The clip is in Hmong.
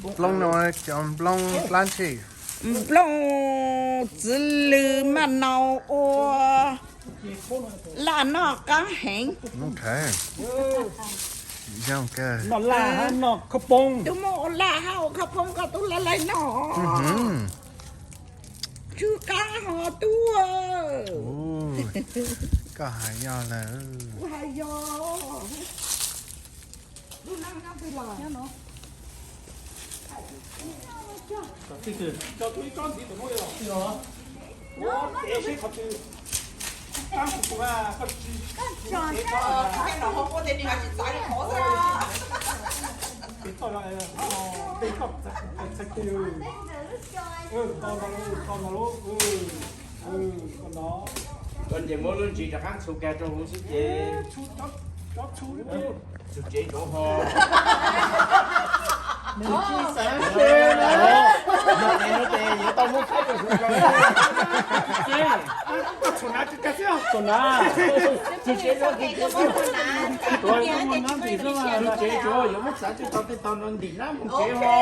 Nplooj no cov nplooj dab tsi? Nplooj txiv lws maj nau ua laj noj qab heev. Tus muaj ua laj hab ua khab poob koj tub laj laij noj. Tsw qab ho tub. Koj hais yog lawm. Kuv hais yog. Koj ces muab lub ntsis rov qab txhu kiag rau hauv xwb ces. Txhua tsev ntsuav ho. Nws tsis xav se na. Nws ces yuav tau muab faib rau hauv. Txhua na, txhua tsev ntsuav, txhua tsev ntsuav yuav muab txav tej tog tej tog no ntim nab mus tsev ho.